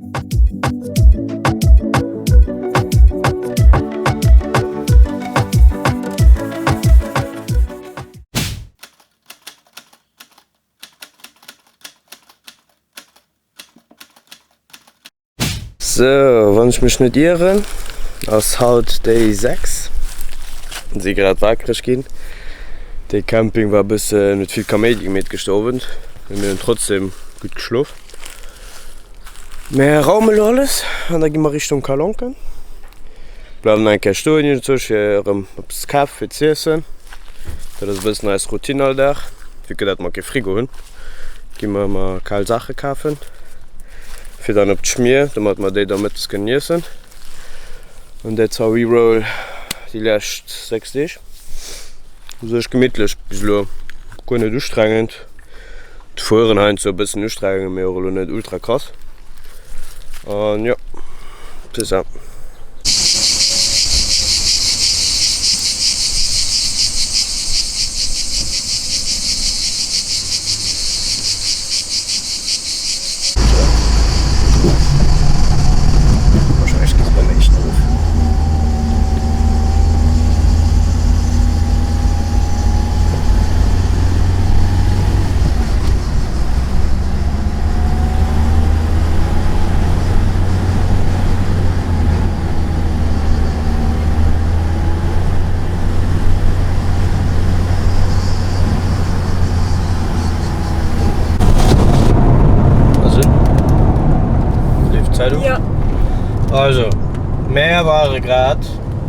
Sou, wann ech mech net ieren, ass haut Day 6. Si grad wakereg ginn. De Camping war e bëssen, huet vill Kaméidi gemeet gëschter Owend, mee mir hunn trotzdem gutt geschlof. Mir raume lo alles an da gi mer Richtung Calanquen. Bleiwen nach eng Kéier stoen iergendzwousch fir erëm eppes ze kafen fir z'iessen. Dat ass e bëssen eis Routine all Dag. Vue que dat mer kee Frigo hunn, gi mer ëmmer kal Saache kafen fir dann op d'Schmier, domat mer déi da mëttes kënnen iessen. An that's how we roll déi lescht 6 Deeg. U sech gemittlech bis elo, guer net ustrengend. D'Fueren heiansdo e bëssen ustrengend, mee och elo net ultra krass. An jo, c'est ça. Wahrscheinlech gi se beim éischten erof. Also, leeft d'Zäit of? Ja. Also, mär ware grad,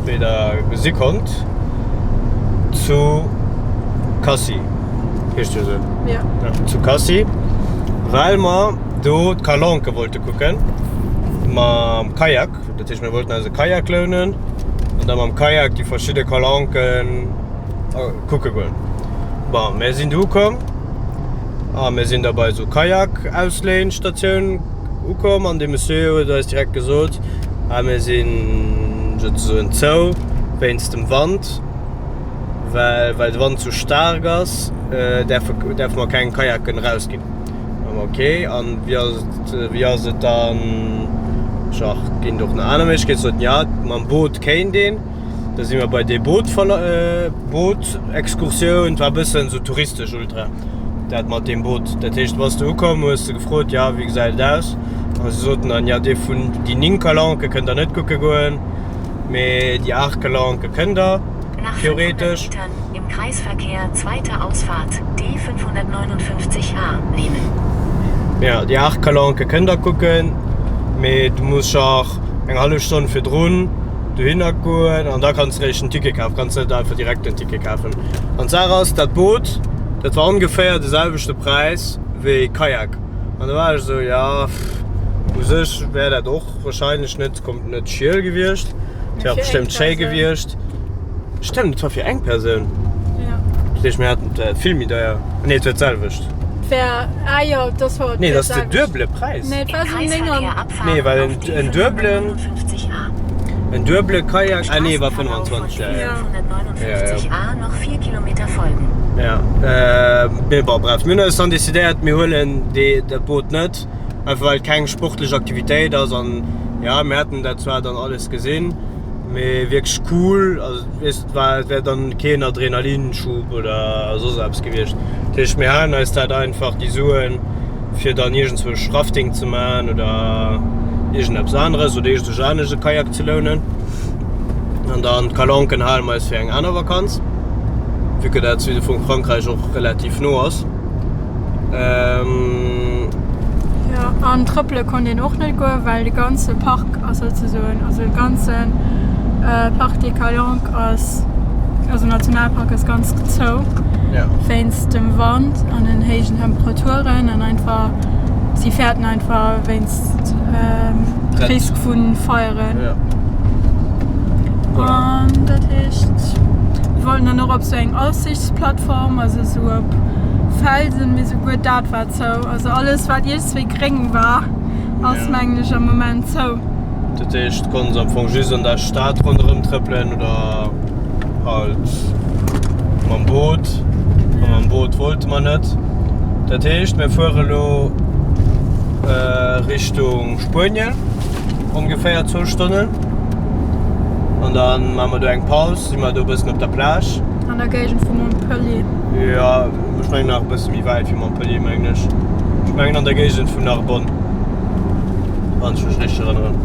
wéi der gesi konnt, zu Cassis. Heescht jo esou? Ja. Ja, zu Cassis, well mer do d'Calanque wollte kucken mam Kajak. Dat heescht, mir wollten eis e Kajak lounen an da mam Kajak déi verschidde Calanquen kucke goen. Bon, mir sinn do ukomm a mir sinn da bei esou Kajak-Ausléinstatioun ukomm an dee Monsieur huet eis direkt gesot, ah mir sinn souzesoen zou wéinst dem Wand, well well de Wand sou staark ass, däerfe däerfe mer keng Kajaken erausginn. A mer ok, an wéi ass et wéi ass et dann, genre ginn et och nach aner Méiglechkeeten? Sot en, ja mam Boot kéint een. Da si mer bei déi Boot-Excursioun, war e bëssen esou touristesch ultra, dat mat deem Boot. Dat heescht, bass de ukomm, hues de gefrot, jo, wéi gesäit et aus? A se soten dann, jo, dee vun déi 9 Calanque kënnt der net kucke goen, mee déi 8 Calanque kënnt der Nach 500 theoretesch. Metern im Kreisverkehr zweite Ausfahrt D 559 A nehmen. Jo, déi 8 Calanque kënnt der kucken, mee du muss genre eng hallef Stonn virdrun dohinner goen an da kanns de réischt den Ticket kafen, kanns net einfach direkt den Ticket kafen. An d'Saach ass, dat Boot, dat war ongeféier de selwechte Präis wéi Kajak. An da war ech esou, ja u sech wär dat och wahrscheinlech net kommt net schiel gewiescht, et wär och bestëmmt schéi gewiescht. Stëmmt, et war fir eng Persoun. Ja. Dat heescht, mir haten et vill méi deier. Nee, et war d'selwecht. Wär, ah jo, das war Nee, dat ass de duebele Präis. Nee, et war sou 9 an. Nee, well en, en duebelen, en duebele Kajak, ah nee, war 25, ja, ja. Ja, ja. Ja, äh, mee bon, bref, mir hunn eis dann decidéiert, mir huelen dee, dat Boot net, einfach well et keng sportlech Aktivitéit ass an, ja, mir hätten dat zwar dann alles gesinn, Mee wierklech cool, also weess et war et wär dann keen Adrenalinschub oder soss eppes gewiescht. Dat heescht mir halen eis dat einfach déi Suen fir dann iergendzwousch Rafting ze man oder iergendeppes aneres oder iergendzwousch anescht e Kajak ze lounen. An dann d'Calanquen hale mer eis fir eng aner Vakanz, vue que dat Süde vun Frankräich och relativ no ass. Ähm. Jo, an trëppele konnt een och net goen, well de ganze Park ass souzesoen, also de ganze Parc des Calanques ass, also Nationalpark ass ganz zou wéinst dem Wand an den héijen Temperaturen an einfach, si fäerten einfach wéinst Risk vu Feieren. An dat heescht, mir wollten dann och op sou eng Aussichtsplattform, also sou op Felsen, mee souguer dat war zou. Also alles wat iergendswéi gréng war, ass mengen ech am Moment zou. Dat heescht, du konns am Fong just an der Stad ronderëm trëppelen oder halt mam Boot. A mam Boot wollte mer net. Dat heescht, mir fuere lo. Richtung Spuenien, ongeféier zwou Stonnen. An dann maache mer do eng Paus, si mer do e bëssen op der Plage. An der Géigend vu Montpellier. Jo, ech mengen nach e bësse méi wäit wéi Montpellier, mengen ech. Ech mengen an der Géigend vun Narbonne, wann ech mech richteg erënneren.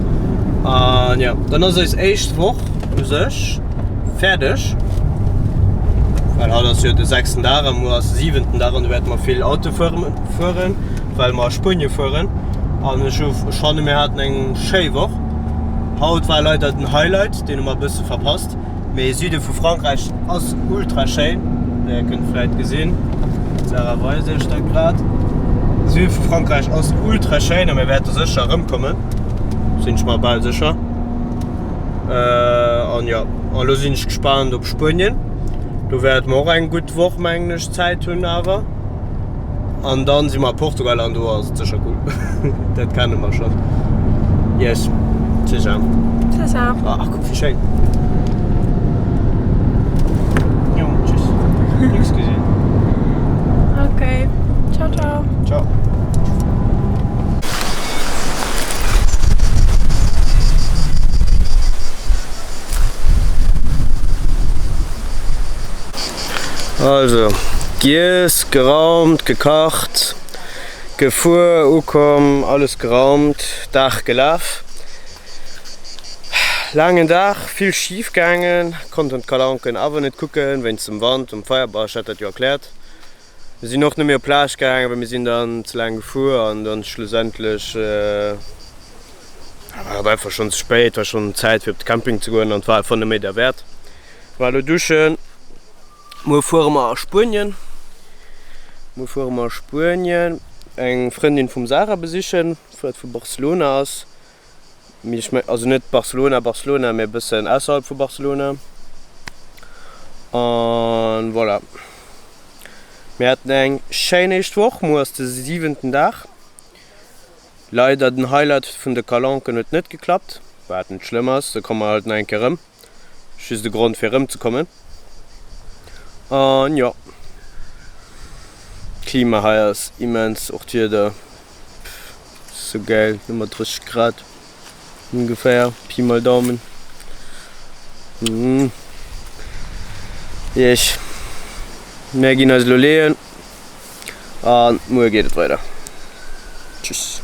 An jo, dann ass eis éischt Woch u sech fäerdeg, well haut ass jo de sechsten Dag a muer ass de siwenten Dag an do wäerte mer vill Auto fueren, well mer a Spuenie fueren. An ech hu, ech fanne mir haten eng schéi Woch. Haut war leider den Highlight, deen hu mer e bësse verpasst. Mee Süde vu Frankräich ass ultra schéin, där kënnt vläit gesinn, d'Sarah weist iech dat grad. Süde vu Frankräich ass ultra schéin a mir wäerte sécher erëmkommen, sinn ech mer bal sécher. An jo, an elo sinn ech gespaant op Spuenien, do wäerte mer och eng gutt Woch mengen ech Zäit hunn awer. An dann si mer a Portugal an do ass et sécher cool. Dat kenne mer schonn. Yes. C'est ça. C'est ça. Ach, kuck wéi schéin. Jo, tschüss. Nix gesinn. Okay. Ciao, ciao. Ciao. Also, giess, geraumt, gekacht, gefuer, ukomm, alles geraumt, Dag gelaf. Laangen Dag, vill schif gaangen, konnten d'Calanquen awer net kucken wéinst dem Wand um Feierbach, ech hat dat jo erkläert. Mir sinn och net méi op Plage gaangen, well mir sinn dann ze laang gefuer an dann schlussendlech war et einfach schonn ze spéit, war schonn Zäit fir op de Camping ze goen an et war einfach net méi derwäert. War elo duschen. Muer fuere mer a Spuenien. Muer fuere mer a Spuenien eng Frëndin vum Sarah besichen, wat vu Barcelona ass. Mee ech meng, also net Barcelona Barcelona, mee e bëssen ausserhalb vu Barcelona. An voilà. Mir haten eng schéin éischt Woch. Muer ass de siwenten Dag. Leider den Highlight vun de Calanquen huet net geklappt, wat net schlëmm ass, da komme mer halt nach eng Kéier erëm. Just e Grond fir erëm ze kommen. An jo, d'Klima hei ass immens, och d'Wieder sou gäil, nëmmer 30 Grad ongeféier, Pi mal Daumen. Iech, mär ginn eis elo leeën an muer geet et weider. Tschüss.